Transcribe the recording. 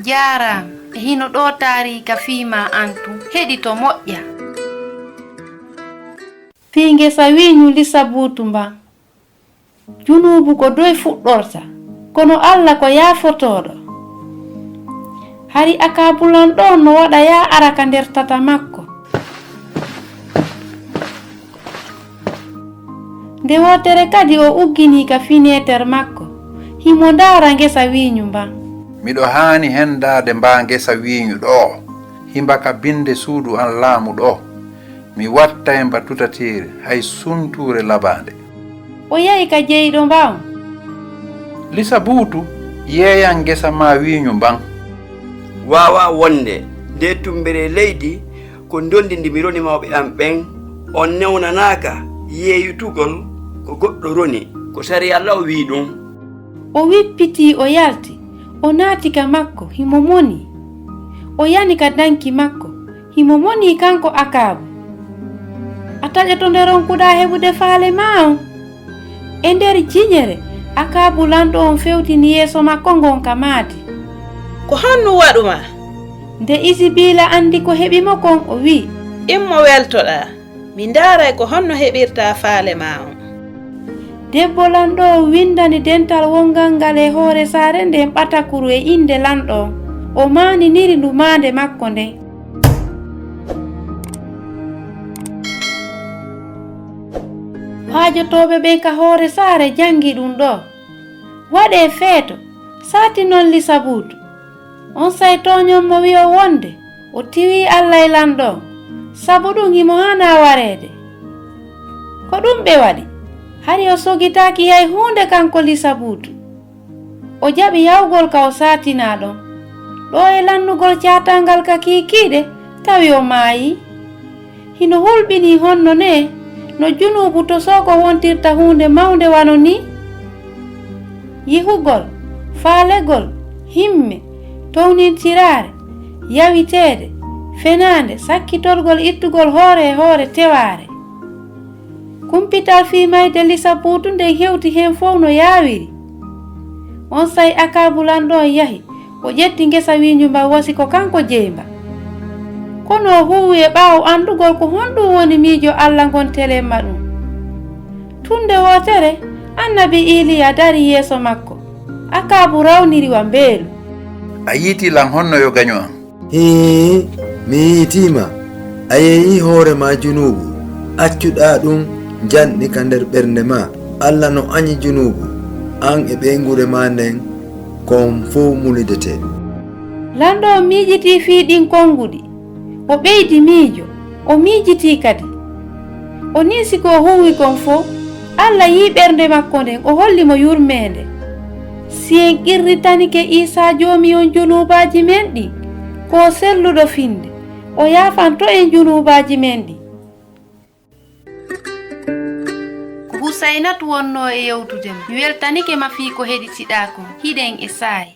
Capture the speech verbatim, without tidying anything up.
Jaaraama. E hino ɗoo taariika fii maa an tun. Heɗito moƴƴa. Fii ngesa wiiñu Lisabuutu mban. Junuubu ko doy fuɗɗorta, kono Alla ko yaafotooɗo. Hari Akaabu lanɗo on no waɗa yaa ara ka nder tata makko. Nde wootere kadi o ugginii ka fineeter makko, himo ndaara ngesa wiiñu mban. Miɗo haani hendaade mbaa ngesa wiiñu ɗoo, himba ka binde suudu an laamu ɗoo. Mi wattay mba tutateeri, hay suntuure labaande. O yahi ka jeyɗo mba on. Lisabuutu, yeeyan ngesa maa wiiñu mban. Waawaa wonde ndee tummbere leydi ko ndolndi ndi mi roni mawɓe am ɓen. On newnanaaka yeeyitugol ko goɗɗo roni, ko sariya law wi'i ɗun. O wippitii, o yalti, o naati ka makko, himo moni. O yani ka danki makko, himo moni kanko Akaabu. A taƴoto nde ronkuɗaa heɓude faale maa on? E nder jiñere, Akaabu lanɗo on fewtini yeeso makko ngon ka maadi. Ko honɗun waɗu maa? Nde Izibiila andi ko heɓi mo kon, o wi'i. Immo weltoɗaa, mi ndaaray ko honno heɓirtaa faale maa on. Debbo lanɗo on windani dental wongal ngal e hoore saare nden ɓatakuru e innde lanɗo on. O maaniniri ndu maande makko nden. Haajotooɓe ɓen ka hoore saare jangi ɗun ɗoo. Waɗee feeto, saatinon Lisabuutu. Onsay tooñon mo wi'on wonde o tiwii Alla e lanɗo on, sabu ɗun himo haanaa wareede. Ko ɗun ɓe waɗi, hari o sogitaaki hay huunde kanko Lisabuutu. O jaɓi yawgol ka o saatinaa ɗon. Ɗoo e lannugol caatal ngal ka kiikiiɗe, tawi o maayii. Hino hulɓinii honno nee no junuubu tosoogo wontirta huunde mawnde wano nii? Yihugol, faalegol, himme, townintiraare, yawiteede, fenaande, sakkitorgol ittugol hoore e hoore tewaare. Kumpital fii mayde Lisabuutu nden hewti hen fow no yaawiri. Onsay Akaabu lanɗo on yahi, o ƴetti ngesa wiiñu mban wasi ko kanko jeyi mba. Kono o huuwi e ɓaawo anndugol ko honɗun woni miijo Alla ngon telemma ɗun. Tun nde wootere, annabi Iiliya darii yeeso makko. Akaabu rawniri wa mbeelu. A yiitii lan honno yo gaño an? Hii, mi yiitii ma. A yeeyii hoore maa junuubu. Accuɗaa ɗun janɗi ka nder ɓernde maa. Alla no añi junuubu. An e ɓeynguure maa nden, kon fow mulidete. Lanɗo on miijitii fii ɗin konguɗi. O ɓeydi miijo. O miijitii kadi. O nii si ko o huuwi kon fow, Alla yi'i ɓernde makko nden, o holli mo yurmeende. Si en qirritanike Iisaa Joomi on junuubaaji men ɗin, ko o selluɗo finde, o yaafanto en junuubaaji men ɗin. Ko Husaynatu wonnoo e yewtude ma. Mi weltanike ma fii ko heɗitiɗaa kon. Hiɗen e saa'i.